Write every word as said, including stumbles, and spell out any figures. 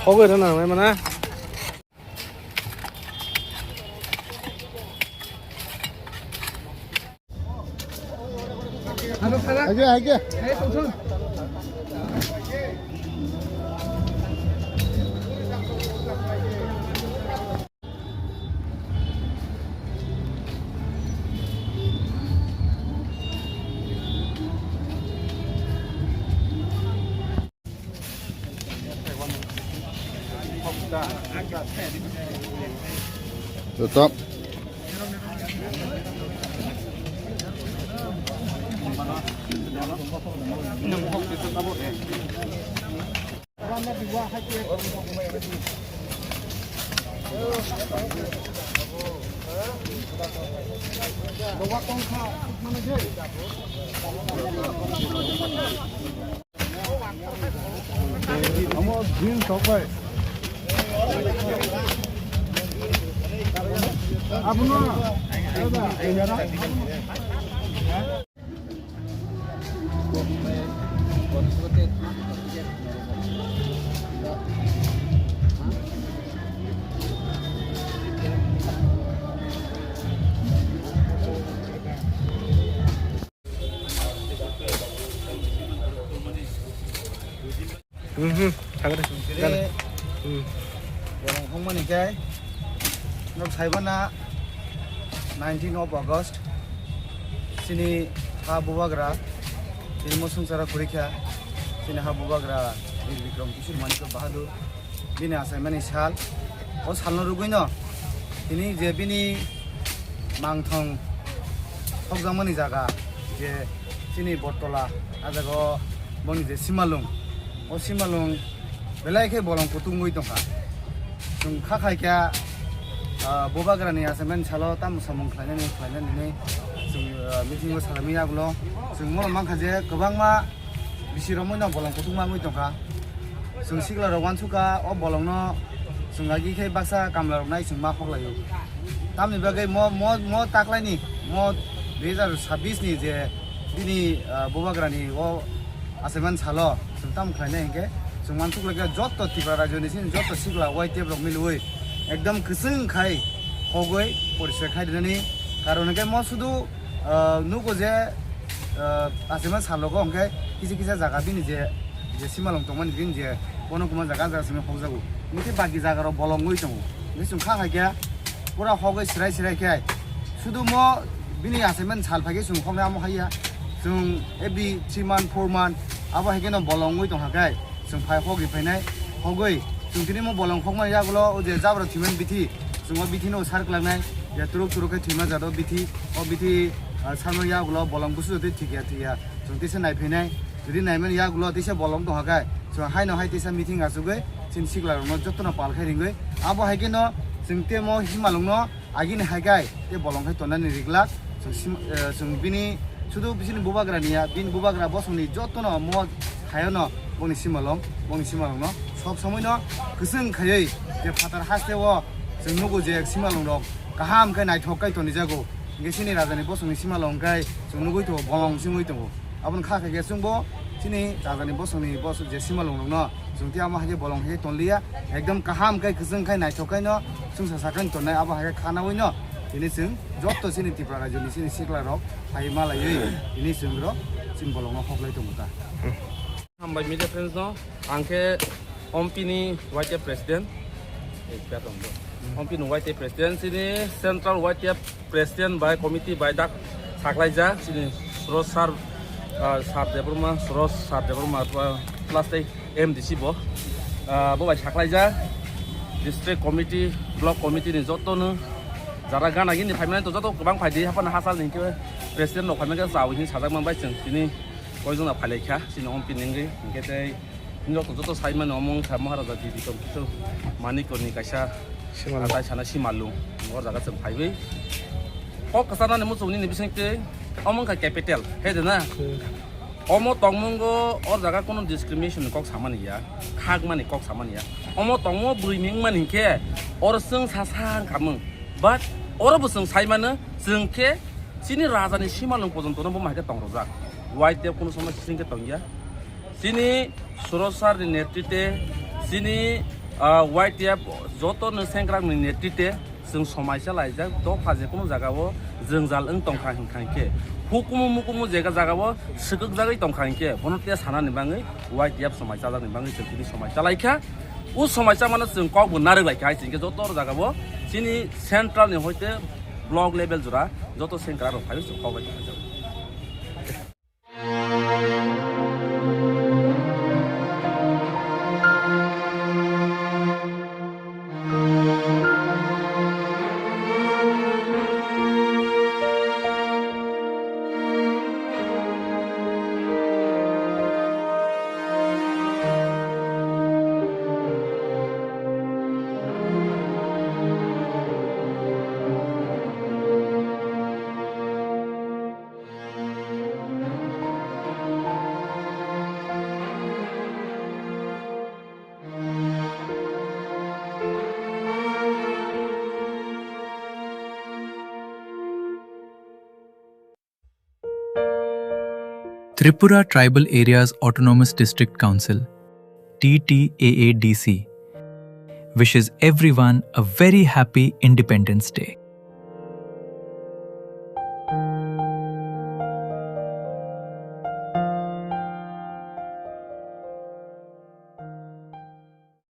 Sogwi rw nangnai mana. Aige, aige. Tutup. Amo jeans sok bai. Abono. Mhm, thangre. Kere Hmm. Borong hongmani khe nok saibana nineteen of August chini ha bubagra chini mosungsara khurikha chini ha bubagra Bir Bikram Kishore Manikya Bahadur bini achaimani sal. O salno rwgwino tini je bini mangthong thokjakmani jaga je chini Bottola, a jaga o boni je simalung, o simalung belai khe bolong kutung wngwi tongkha. Chwng kha khai khe, ah, bubagrani achaimani salo tamo samung khlainani, khlainani hinwi chwng, ah, meeting o salaimani yagulo chwng bono mankha je kwbangma bisi romwi no bolong kutung ma wngwi tongkha. Chwng sikla rok uansukha, o bolong no chwng agi khe baksa kamla rok nai chwng ma hoklaio. Tamni bagwi mo, mo, mo taklaini, mo dui hazar sabbish ni je bini, ah, bubagrani o achaimani salo chwng tamo khlainai hinkhe chwng uansuk laikha joto Tripura rajyo ni sini joto sikla Y T F rok milwi ekdom kwchwng khai hogwi poriskar khai rinani karon hinkhe mo sudu Ah, nugo je, ah, achaima salogo hwnkhe kisa kisa jaga bini je, je simalong tongmani bini je bono kwma jaga jaga simi hokjago. Hwnkhe baki jaga rok bolong wngwi tongo. Hwnkhe chwng kha hai khe pura hogwi srai srai khe sudu mo bini achaimani sal phai khe chwng hoknai amo hai ya. Chwng every three month, four month abo hai khe no bolong wngwi tong kha khe. Chwng phai hogwi phainai, hogwi chwng tini mo bolong khokmani yagulo o je jabra thwimani bithi, chwng o bithi no sar kwlangnai, je turuk turuk khe thwima jat o bithi, o bithi, ah, sarmani yagulo bolong busu jotwi thikya thikya chwng tisa nai phainai, jodi naimani yagulo tisa bolong tongkha khe chwng haino hai tisa meeting achugwi chini sikla rokno jotono pal khai ringwi abo hai kheno chwng temo himalongno Agini hai khe tei bolong khai tonani ri glak. Chwng sim-, eh, chwng bini sudu bisini bubagra niya, bini bubagra bosongni jotono mo khayono bongni simalong, bongni simalongno sob somoino kwchwng khaiwi je phatar hasteo chwng nugo je simalongrok kaham khe naithok khe tonijago. Hwnkhe chini rajani bosongni simalong khe chwng nugwi tongo, bolong se wngwi tongo. Aboni kha khe chwngbo chini rajani bosongni bosong je simalongrokno chwng tei amo hai khe bolong hai khe tonliya. Ekdom kaham khe kwchwng khe naithok khe no chwngsa sakani tongnai abo hai khe khanaui no tini chwng joto chini Tripura rajyoni chini sikla rok phai malaiwi tini chwng ro chini bolongno hoklai tongo ta. Hambai media friends no, ang khe Ompini Y T F president. Ompini Y T F president, chini central Y T F president bai committee bai dak saklaijak chini Suraj sir, ah, sir Debbarma, Suraj sir Debbarma, ah, plus tei M D C bo, ah, bo bai saklaijak district committee, block committee ni joto no jara gana gini phaimani to joto kwbang phaidi haphano hachal ni hwnkhe president rok phaimani khe chawi hwnwi sajak man bai chwng tini koijon na phailaikha chini Ompini wngwi hwnkhe tei Nini rok joto sai mano omo wngkha Maharaja Bibikram Kishore Manikya ni kaisa Simalung. Atai sana simalung. O jaga chwng phaiwi kok kwcharnani muchung nini bisingtwi omo wngkha capital, he de na? Hmm. Omo tongmungo o jaga kono discrimination ni kok samani ya, khakmani kok samani ya. Omo tongmo bwrwi ni wngmani hinkhe oro chwng sa sa wngkhamung. But oro bo chwng sai mano, chwng khe chini raja ni simalwng porjonto no bo hai khe tongrojak. Y T F kono somoi sising khe tongya. Chini Suraj sir ni netrite, chini, ah, Y T F joto ni sengkrak ni netrite, chwng somaisa laijak, dopha je kunu jaga o jwngjal wng tongkha hinkha hinkhe, hukumu mukumu jega jaga o swkakjagwi tongkha hinkhe, bono te sanani bagwi Y T F somaisa jakni bagwi chwng tini somaisa laikha. O somaisa mano chwng kok bo narwk laikha hai chwng khe joto jaga o chini central ni hoite block level jora joto sengkrak rok phaiwi chwng kok bai tonglaijak. Tripura Tribal Areas Autonomous District Council, T T A A D C, wishes everyone a very happy Independence Day.